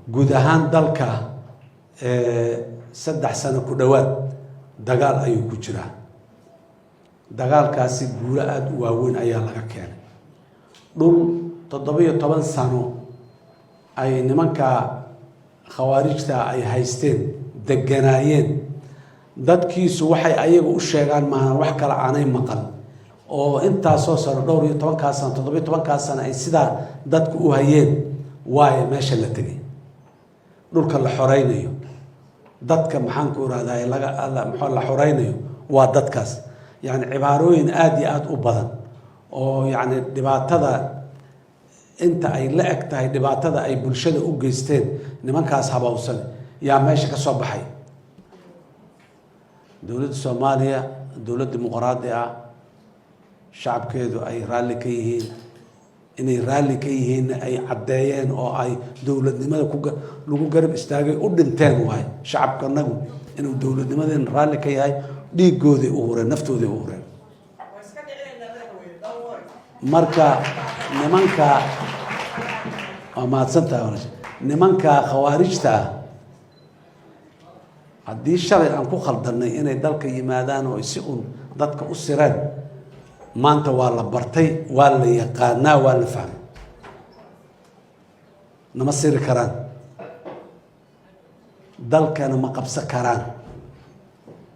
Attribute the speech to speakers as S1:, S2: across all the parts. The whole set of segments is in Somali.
S1: Guud ahaan dalka 3 sano ku dhowaad dagaal ayuu ku jiraa. Dagaalkaasi guulo aada u waaweyn ayaa laga keenay. Dhul 17 sano ay nimanka Khawaarijta ay haysteen, deganaayeen, dadkiisu waxay ayaga u sheegaan maahan wax kale aanay maqal, oo intaasoo sano, dhowr iyo tobankaas sano, 17kaas sano ay sidaa dadku u hayeen, waayo meesha la tegay, dhulka la xoreynayo, dadka, maxaan ku irahdaa, laga la xoreynayo waa dadkaas. Yacni cibaarooyin aada iyo aada u badan oo yacni dhibaatada inta ay la eg tahay, dhibaatada ay bulshada u geysteen nimankaas habowsan, yaa meesha ka soo baxay. Dowladda Soomaaliya, dowlad dimuqraadi ah, shacabkeedu ay raalli ka yihiin, inay raalli ka yihiinna ay caddeeyeen, oo ay dowladnimada ku lagu garab istaagay, u dhinteen, waay shacabkanagu inuu dowladnimadeena raalli ka yahay. Dhiigooday u hureen, naftooday u hureen. Marka nimanka, waa mahadsantahay walaasha, nimanka Khawaarijta ah, haddii shalay aan ku khaldanay inay dalka yimaadaan oo si un dadka u sireen, maanta waa la bartay, waa la yaqaanaa, waa la fahmay. Nama siri karaan, dalkana ma qabsan karaan.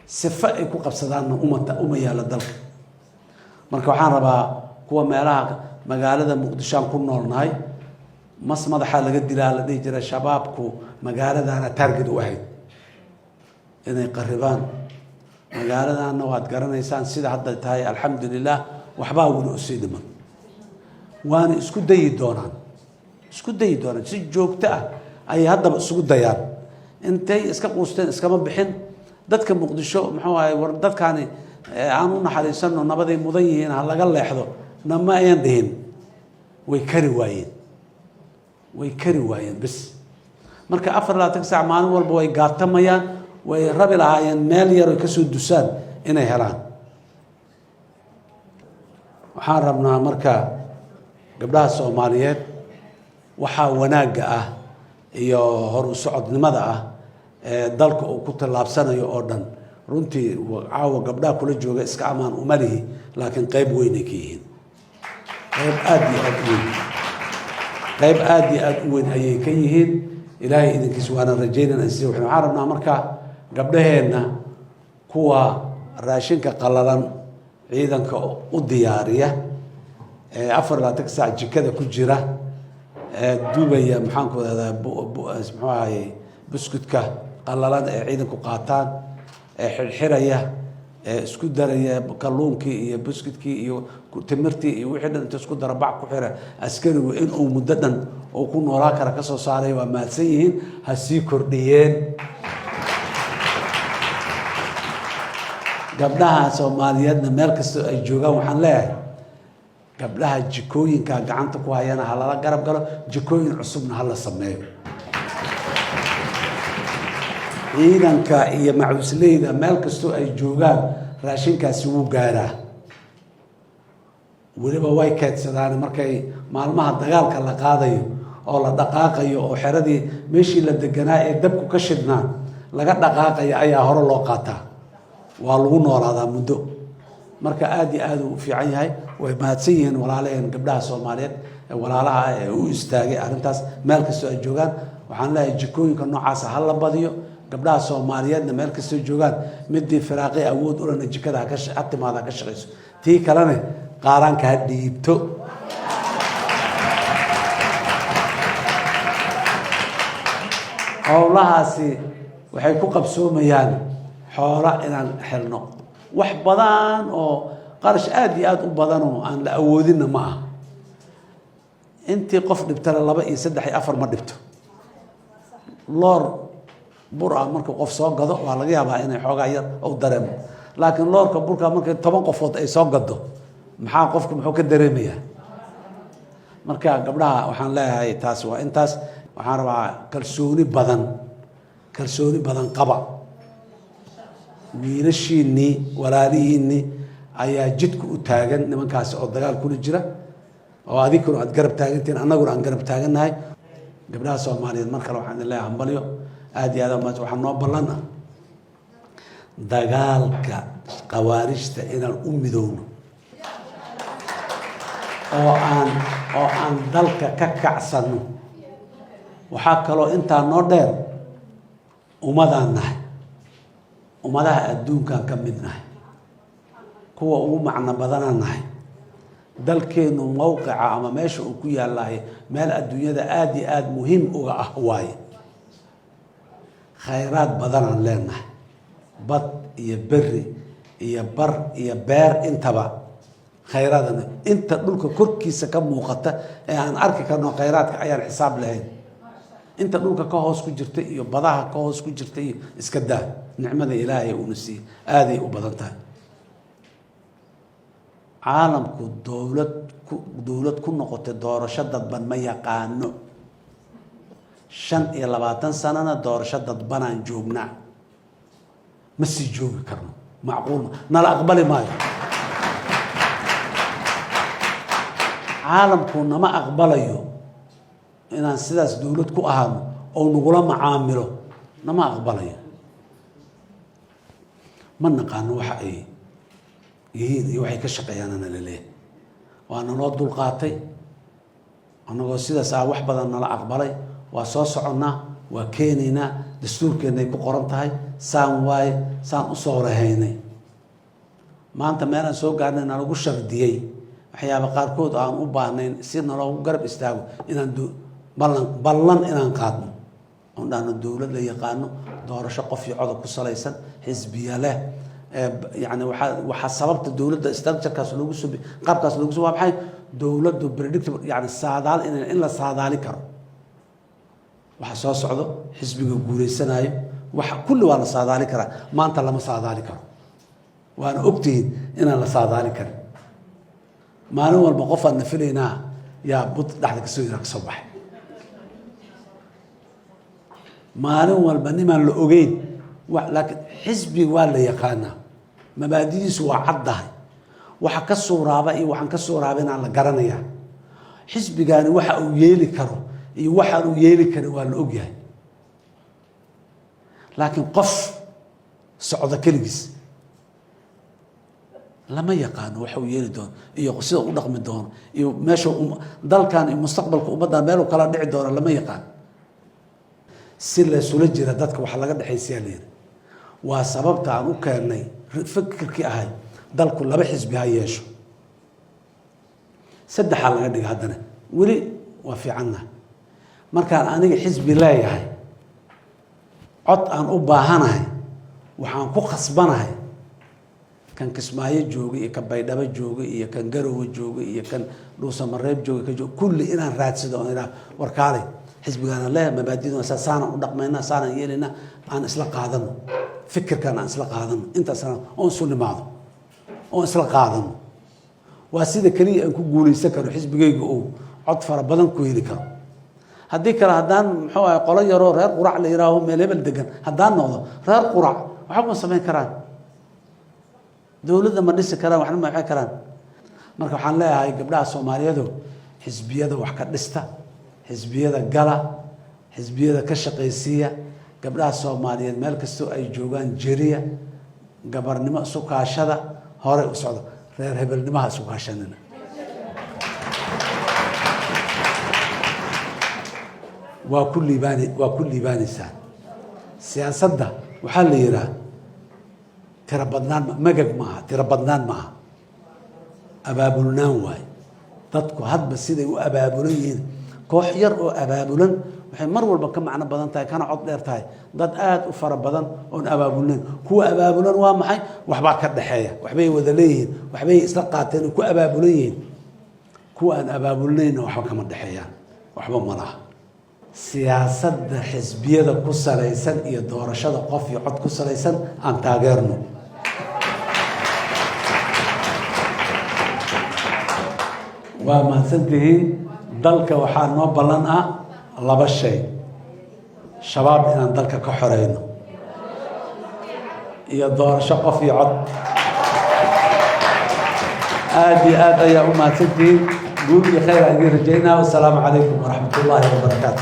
S1: Sifo ay ku qabsadaanna uma yaalla dalka. Marka waxaan rabaa kuwa meelaha magaalada Muqdisho aan ku noolnahay, mas madaxaa laga dilaa la dhihi jira. Shabaabku magaaladana target u ahayd inay qaribaan. Magaaladana waad garanaysaan sida hadda tahay. Alxamdulilah, waxbaa weli usii dhiman, waana isku dayi doonaan, isku dayi doonaan. Si joogto ah ayay haddaba isugu dayaan. Intay iska quusteen iskama bixin. Dadka Muqdisho, muxuu ahay, war dadkaani aan u naxariisano, nabaday mudan yihiin, ha laga leexdo, nama ayan dhihin. Way kari waayeen, way kari waayeen bis. Marka 24 saac, maalin walba way gaatamayaan. Way rabi lahaayeen meel yar oy kasoo dusaan inay helaan. Waxaan rabnaa marka gabdhaha Soomaaliyeed, waxaa wanaagga ah iyo hor u socodnimada ah ee dalka uu ku tallaabsanayo oo dhan, runtii caawa gabdhaha kula jooga iska amaan uma lihi, laakiin qeyb weynay ka yihiin. Qeyb aada iyo aada u weyn, qeyb aada iyo aada u weyn ayay ka yihiin. Ilaahay idinkiis waana rajaynana si. Waxaan rabnaa marka gabdhaheenna, kuwa raashinka qalalan ciidanka u diyaariya, ee 24 saac jikada ku jira, ee dubaya, maxaan ku dahdaa, muxuu ahaye, buskutka qalalan ee ciidanku qaataan, ee xirxiraya, ee isku daraya kalluunkii iyo buskutkii iyo timirtii iyo wixii dhan, inta isku dara bac ku xira, askarigu inuu muddo dhan uu ku noolaa kara ka soo saaray, waa mahadsan yihiin, ha sii kordhiyeen. Gabdhaha Soomaaliyeedna meel kastoo ay joogaan waxaan leeyahay, gabdhaha jikooyinka gacanta ku hayana ha lala garab galo, jikooyin cusubna ha la sameeyo. Ciidanka iyo macuusleyda meel kastoo ay joogaan raashinkaasi wuu gaaraa. Weliba way keedsadaan markay maalmaha dagaalka la qaadayo oo la dhaqaaqayo, oo xeradii meeshii la deganaa ee dabku ka shidhnaa laga dhaqaaqayo ayaa hore loo qaataa. Waa lagu noolaadaa muddo. Marka aada iyo aada u fiican yahay. Way mahadsan yihiin walaalaheen gabdhaha Soomaaliyeed ee walaalaha ah ee u istaagay arrintaas. Meel kastoo ay joogaan waxaan leeyahay, jikooyinka noocaasa ha la badiyo. Gabdhaha Soomaaliyeedna meel kastoo joogaan, midii firaaqay awood ulana jikada ha timaada, ha ka shaqayso, tii kalena qaaraanka ha dhiibto. Howlahaasi waxay ku qabsoomayaan xoolo inaan xelno. Wax badan oo qarash aada iyo aada u badanoo aan la awoodinna ma aha. Intii qof dhibtana laba iyo saddex iyo afar ma dhibto. Loor bur ah markuu qof soo gado, waa laga yaabaa inay xoogaa yar u dareemo, laakiin loorka burka markay 10 qofood ay soo gado, maxaa qofku muxuu ka dareemayaa? Marka gabdhaha waxaan leeyahay, taas waa intaas. Waxaan rabaa kalsooni badan, kalsooni badan qaba. Wiilashiinnii, walaalihiinnii ayaa jidka u taagan nimankaasi oo dagaal kula jira, oo adinkuna aad garab taagantihiin, annaguna aan garab taagannahay. Gabdhaha Soomaaliyeed, mar kale waxaan idin leeyahay hambalyo, aada iyo aad. Waxaa noo ballan ah dagaalka khawaarijta inaan u midowno oo aan dalka ka kacsano. Waxaa kaloo intaa noo dheer, ummadaan nahay, ummadaha adduunkaan ka mid nahay, kuwa ugu macno badanaan nahay. Dalkeennu mowqica ama meesha uu ku yaalahay meel adduunyada aada iyo aada muhiim uga ah waaye. Khayraad badanaan leenahay, bad iyo beri iyo bar iyo beer intaba khayraadana. Inta dhulka korkiisa ka muuqata ee aan arki karno khayraadka ayaan xisaab lahayn. Inta dhulka ka hoos ku jirta iyo badaha ka hoos ku jirta iyo iska daa, nicmada Ilaahay uuna siiyey aaday u badan tahay. Caalamku dowlad ku noqotay doorasho dadban ma yaqaano. 25 sanana doorasho dadbanaan joognaa, ma sii joogi karno, macquul nala aqbali maayo. Caalamku nama aqbalayo inaan sidaas dowlad ku ahaano oo nagula macaamilo, nama aqbalayo. Ma naqaano waxa ay yihiin iyo waxay ka shaqeeyaanana laleeyahay. Waa naloo dulqaatay annagoo sidaas ah, wax badan nala aqbalay. Waa soo soconnaa, waa keenaynaa, dastuurkeennay ku qoran tahay. Saan waaye, saan usoo rahaynay. Maanta meelaan soo gaarnay nalagu shardiyey waxyaaba qaarkood aan u baahnayn si naloogu garab istaago, inaan ballan inaan qaadno oon dhahno dowlad la yaqaano, doorasho qof iyo codob ku salaysan, xisbiya leh. Yani waxaa sababta dowladda structurekaas loogu soo, qaabkaas loogu soo, waa maxay? Dowladdu predictable, yani saadaal, in la saadaali karo waxa soo socdo, xisbiga guuleysanayo, waxa kulli waa la saadaali karaa. Maanta lama saadaali karo, waana ogtihiin inaan la saadaali karin. Maalin walba qofaan na filaynaa yaa bud dhexda kasoo yara kasoo baxay. Maalin walba nimaan la ogeyn. Laakiin xisbi waa la yaqaanaa, mabaadidiisu waa caddahay, waxa ka suuraaba iyo waxaan ka suuraaba inaan la garanayaa. Xisbigaani waxa uu yeeli karo iyo waxaan uu yeeli karin waa la ogyahay. Laakiin qof socda keligiis lama yaqaano waxa uu yeeli doono iyo sida u dhaqmi doono iyo meesha dalkan iyo mustaqbalka ummaddan meeluu kala dhici doono lama yaqaan. Si laysula jira dadka waxa laga dhexaysiyaa la yidhi. Waa sababta aan u keennay fikirkii ahay dalku laba xisbi ha yeesho. Saddexaa laga dhiga, haddana weli waa fiicannahay. Markaan aniga xisbi leeyahay, cod aan u baahanahay, waxaan ku khasbanahay kan Kismaayo joogay iyo kan Baydhabo joogay iyo kan Garowe joogay iyo kan Dhuusamareeb joogay, kan joogay, kulli inaan raadsado oon idhaah, war kaalay, xisbigaana leeyahay, mabaadiduna saanaan u dhaqmaynaa, saanaan yeelaynaa, aan isla qaadano fikirkan, aan isla qaadano intaasna, oon isu nimaado oon isla qaadano. Waa sida keliya aan ku guuleysan karo, xisbigayga uu cod fara badan ku heli karo. Haddii kale, haddaan muxuu ahay, qolo yaroo reer Qurac la yihaaho, meel hebel degan haddaan noqdo, reer Qurac waxba ma samayn karaan, dowladda ma dhisi karaan, waxna ma waxay karaan. Marka waxaan leeyahay gabdhaha Soomaaliyeedu, xisbiyada wax ka dhista, xisbiyada gala, xisbiyada ka shaqaysiiya. Gabdhaha Soomaaliyeed meel kastoo ay joogaan, jeriya gabarnimo, isu kaashada, horey u socdo. Reer hebelnimaha isu kaashanina. Waa ku liibaanaysaan. Siyaasadda waxaa la yihaah tiro badnaan magag maaha, tiro badnaan maaha, abaabulnaan waaye. Dadku hadba siday u abaabulan yihiin. Koox yar oo abaabulan waxay mar walba ka macno badan tahay, kana cod dheer tahay, dad aada u fara badan oon abaabulnayn. Kuwa abaabulan waa maxay? Waxbaa ka dhexeeya, waxbay wada leeyihiin, waxbay isla qaateen oo ku abaabulan yihiin. Kuwa aan abaabulnaynna waxba kama dhexeeyaan, waxba ma laha. Siyaasadda xisbiyada ku salaysan iyo doorashada qof iyo cod ku salaysan aan taageerno. Waa mahadsantihiin. Dalka waxaa noo ballan ah laba shay: Shabaab inaan dalka ka xoreyno iyo doorasho qof iyo cod. Aada iyo aad ayaa u mahadsantihiin. Guul iyo khayr aan idiin rajaynaa. Wasalaamu calaykum waraxmat ullaahi wabarakaatu.